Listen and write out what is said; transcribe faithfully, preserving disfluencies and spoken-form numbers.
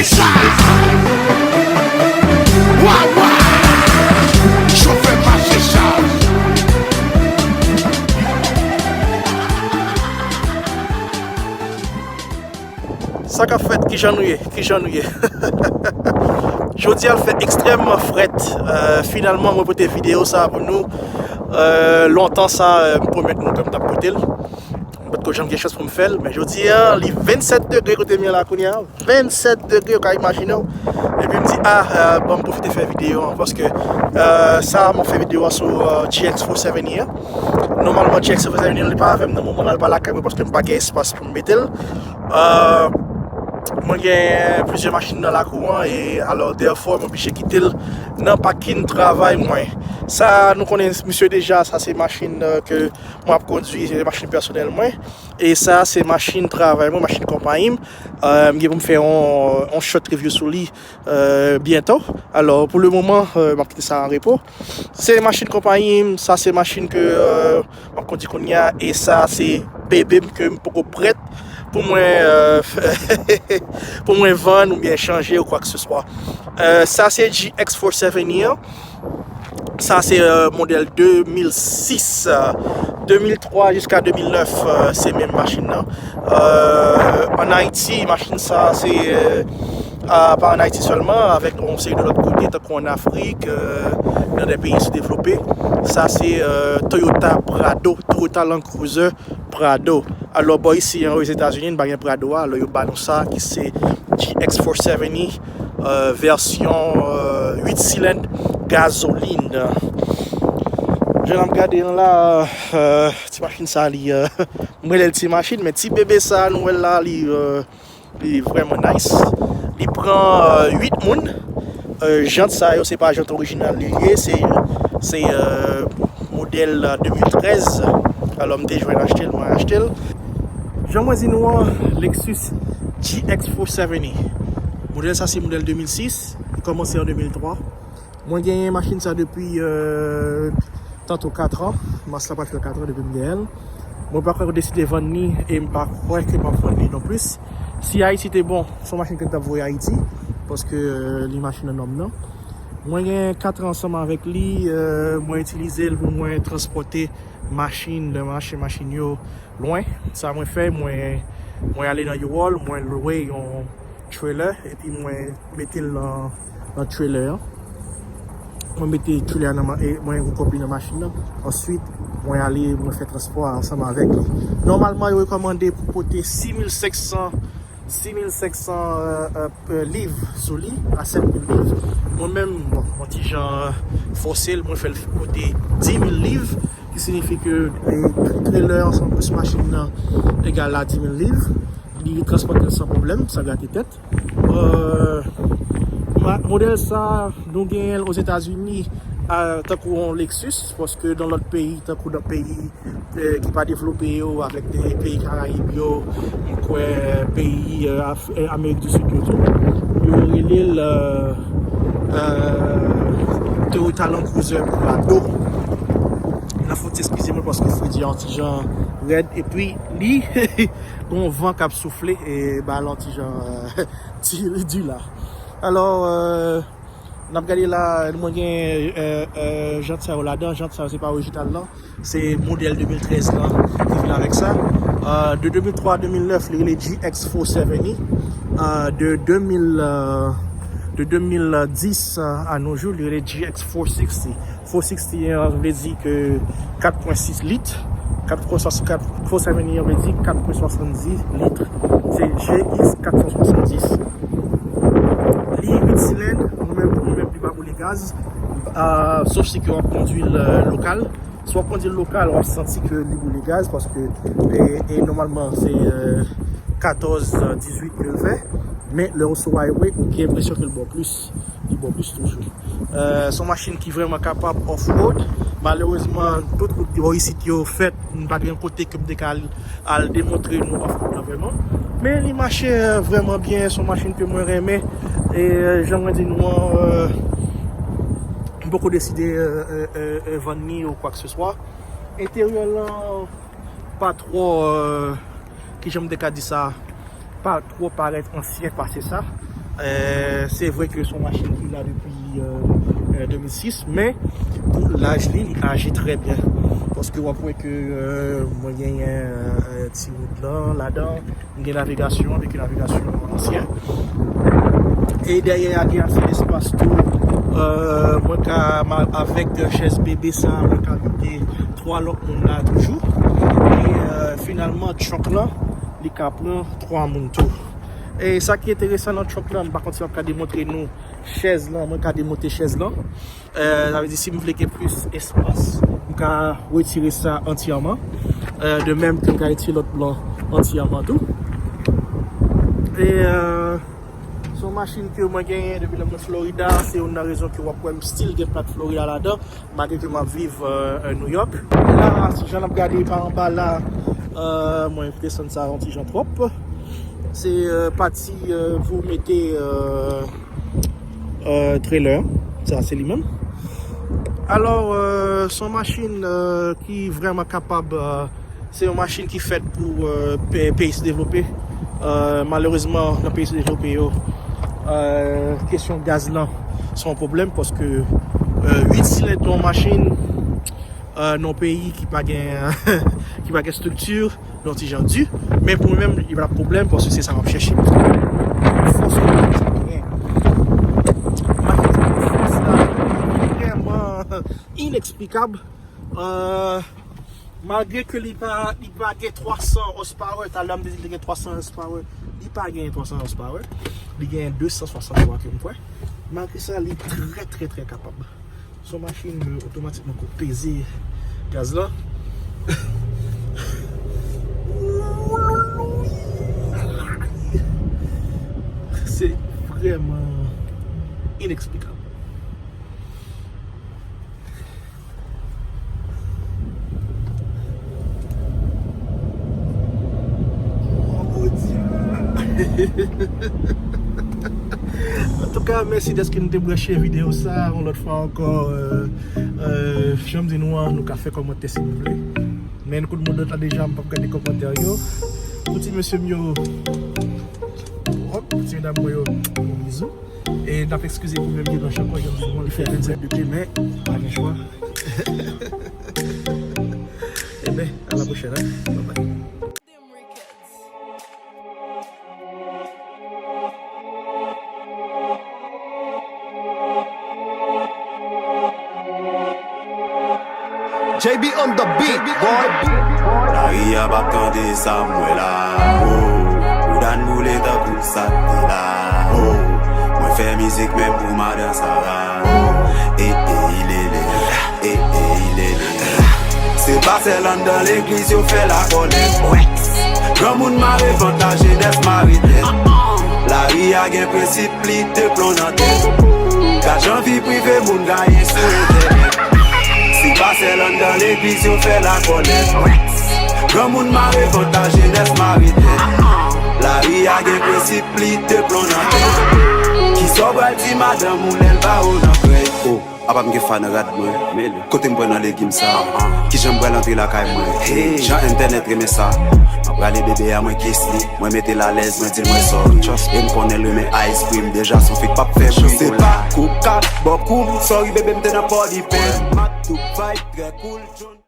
Sa! Wa, wa! Chofè mache sa! Sa k ap fèt? Kijan nou ye? Kijan nou ye? Jodi a, l fè ekstrèmman frèt. Euh, finalman, mwen pote videyo sa a pou nou. Euh, lontan sa, euh, m pwomèt nou ke m t ap pote l. M potko janm gen chans pou m fè l, men jodi a, li vennsèt degre kote m ye la kounye a. Vennsèt degre, ou ka imajine w. Epi m di, ah, euh, bon, m pwofite fè videyo an, paske, euh, sa, m ap fè videyo an sou, euh, G X four seventy an. Nòmalman, G X four seventy an, li pa avè m nan moman an, li pa lakay mwen, paske m pa gen espas pou m mete l. Euh, mwen gen plizyè machin nan lakou an, e alò, dèfwa, m oblije kite l nan pakin travay mwen. Sa, nou konnen misye deja, sa se machin, euh, ke mwen ap kondwi, se machin pèsonèl mwen. E sa, se machin travay mwen, machin konpayi m. Euh, m gen pou m fè yon, yon short review sou li, euh, byento. Alò, pou le moman, euh, m ap kite sa an repo. Se machin konpayi m, sa se machin ke, euh, m ap kondwi kounye a, e sa se bebe m ke m poko prèt pou mwen, euh, pou mwen vann oubyen chanje ou kwa ke se swa. Euh, sa se G X four seventy an. Sa se, euh, modèl de mil sis, euh, de mil twa jiska de mil nèf, euh, se menm machin nan. Euh, ann Ayiti, machin sa se, euh, a, pa ann Ayiti sèlman, avèk yon seri de lòt kote, tankou ann Afrik, euh, nan de peyi soudevlope. Sa se, euh, Toyota Prado, Toyota Land Cruiser Prado. Alò, bò isi an, Ozetazini, n pa gen Prado a. Alò, yo ba nou sa ki se G X four seventy, euh, vèsyon, euh, uit silenn gazolin. Jan n ap gade an la, euh, ti machin sa, li, euh, m rele l ti machin, men ti bebe sa, nou wè l la, li, euh, li vrèman nice. Li pran, euh, uit moun. Euh, jant sa yo, se pa jant orijinal li ye, se, se, euh, modèl, euh, de mil trèz. Alò, m te jwenn achte l, mwen achte l. Jan mwen di nou an, Lexus G X four seventy. Modèl sa, se modèl de mil sis, li kòmanse an de mil twa. Mwen genyen machin sa depi, euh, tanto kat an. Mas la pral fè kat an depi m genyen l. Mwen pa kwè deside vann li e m pa kwè ke m ap vann li non plis. Si Ayiti te bon, se yon machin ke m t ap voye Ayiti, paske, euh, li machin nan nòm nan. Mwen gen kat an ansanm avèk li, euh, mwen itilize l pou mwen transpòte machin, de mache machin yo lwen. Sa mwen fè, mwen, mwen ale nan U-Haul, mwen lwe yon trailer, epi mwen mete l nan, nan trailer an. Mwen mete trailer an nan ma-, e mwen hook up li nan machin nan. Answit, mwen ale, mwen fè transpò a ansanm avèk li. Nòmalman, yo rekòmande pou pote sis mil senk san, sis mil senk san, euh, euh, euh, liv sou li, a sèt mil liv. Mwen menm, bon, mwen ti jan, euh, fòse l, mwen fè l pote dis mil liv, ki siyifi ke, e, trailer ansanm plis machin nan egal a dis mil liv. Li transpòte l san pwoblèm, san grate tèt. Euh, ma-, modèl sa, nou genyen l Ozetazini, a, tankou yon Lexus, paske nan lòt peyi, tankou nan peyi, e, ki pa devlope yo, avèk de peyi Karayib yo, m kwè peyi, e, Af-, e, Amerik di Sid yo tou, yo rele l, e, e, Toyota Land Cruiser Prado. N ap fouti eskize mwen paske fredi a yon ti jan rèd, epi li gon van k ap soufle e ba l yon ti jan, euh, ti di la. Alò, euh, n ap gade la, mwen gen, euh, euh, jant sa yo ladan. Jant sa yo se pa orijinal lan, se modèl de mil trèz lan ki vin avèk sa. Euh, de de mil twa a de mil nèf, li rele G X four seventy. Euh, de de mil, euh, de de mil dis, euh, à nos jours, li rele G X four sixty. Four sixty an vle di ke kat pwen sis lit. Kat pwen sis, kat, four seventy an vle di kat pwen swasanndis lit. Se G X kat san swasanndis. Li uit silenn, nou menm, nou menm li pa boule gaz. Ah, sof si ke w ap kondwi l, euh, lokal. Si w ap kondwi l lokal, w ap santi ke li boule gaz paske, e, e nòmalman, se, euh, katòz, euh, dizuit ke l fè. Men lè w sou highway, ou gen enpresyon ke l ba w plis. Li ba w plis toujou. Euh, se yon machin ki vrèman kapab off-road. Malerezman, tout wout bò isit yo fèt, m pa t gen kote ke m te ka al, al demontre nou off-road lan vrèman. Men li mache, euh, vrèman byen, se yon machin ke mwen renmen. E, euh, jan mwen di nou an, euh, m poko deside, euh, euh, euh, euh, vann ni ou kwa ke se swa. Enteryè lan pa twò, euh, kijan m te ka di sa, pa twò parèt ansyen pase sa. Euh, se vre ke se yon machin ki la depi euh, euh, de mil sis, men pou laj li, li aji trè byen. Paske w ap wè ke euh, mwen genyen euh, ti wout lan ladan, m gen navigasyon, avèk navigasyon ansyen. E dèyè a gen ase espas tou. Euh, mwen ka, ma- avèk chèz bebe sa, mwen ka mete twa lòt moun la toujou. E euh, finalman, trunk lan, li ka pran twa moun tou. E sa ki enteresan nan trunk lan, m pa konn si m ap ka demontre nou chèz lan, mwen ka demonte chèz lan. Euh, sa vle di, si m vle gen plis espas, m ka retire sa antyèman. Euh, de menm ke m ka retire lòt blan antyèman tou. E euh, se yon machin ke mwen genyen depi lè mwen Florida. Se youn nan rezon ke w ap wè m still gen plat Florida ladan, malgre ke m ap viv euh, euh, New York. La, si jan n ap gade pa anba la, euh, mwen desann sa yon ti jan twòp. Se euh, pati euh, pou mete euh, euh, trailer. Sa, se li menm. Alò, euh, se yon machin euh, ki vrèman kapab. Euh, se yon machin ki fèt pou euh, pe- peyi sou devlope. Euh, malerezman, nan peyi sou devlope yo, euh, kesyon gaz lan se yon pwoblèm paske euh, uit silend nan yon machin euh, nan yon peyi ki pa gen ki pa gen estrikti, yon ti jan di. Men pou mwen menm, li pa t ap pwoblèm paske se sa m ap chèche. Fòs yo, sa gen. Machin sa, fòs la vrèman ineksplikab. Euh, malgre ke li pa li pa gen twa san horsepower, talè m te di l te gen twa san horsepower, li pa gen twa san horsepower. Li gen de san swasanntwa ke m kwè. Malgre sa, li trè, trè, trè kapab. Se yon machin, euh, otomatikman ke w peze gaz lan. Se vrèman ineksplikab. Antouka, mèsi dèske nou te branche videyo sa a. Yon lòt fwa ankò, euh, euh, jan m di nou an, nou ka fè kòmantè si nou vle. Men kout mo dòt la deja, m p ap gade kòmantè yo. Pou ti mesye m yo, hop, ti medam mwen yo, yon bizou. E n ap eskize pou menm dimanch ankò, jan m di nou an, li fè vennsenk degrè, men pa gen chwa. Enben, a la pwochèn, hein. Bye bye. J B on the beat, boy. Lari a p ap tande sa m wè la. Oh, bouda n boule tankou sa t te la. Oh, mwen fè mizik menm pou madan Sara. Oh, e, e, ilele. E, e, ilele. Se pa sèl anndan legliz yo fè lakòlèt. Granmoun mare vant, lajenès mare tèt. Lari a gen prensip, li de plon nan tèt. Gad jan vi prive moun gaye sou entènèt. Se pa sèl anndan legliz yo fè lakòlèt. Granmoun mare vant, lajenès mare tèt. Lari a gen prensip, li de plon nan tèt. Kisa w pral di madanm ou lè l ba ou nan krèy? Oh. Apa m gen fa nan rad mwen? Kote m pran nan legim sa? Kijan m pral antre lakay mwen? Hey, jan entènèt renmen sa. M ap rale bebe a, mwen kiss li. Mwen mete l alèz, mwen di l mwen sorry. E m konnen l renmen ice cream. Deja s on fi k p ap fè bri. Se pa kou kat bò kou m. Sorry bebe, m te nan Pòdipè. Mat tout vibe, trè cool, John.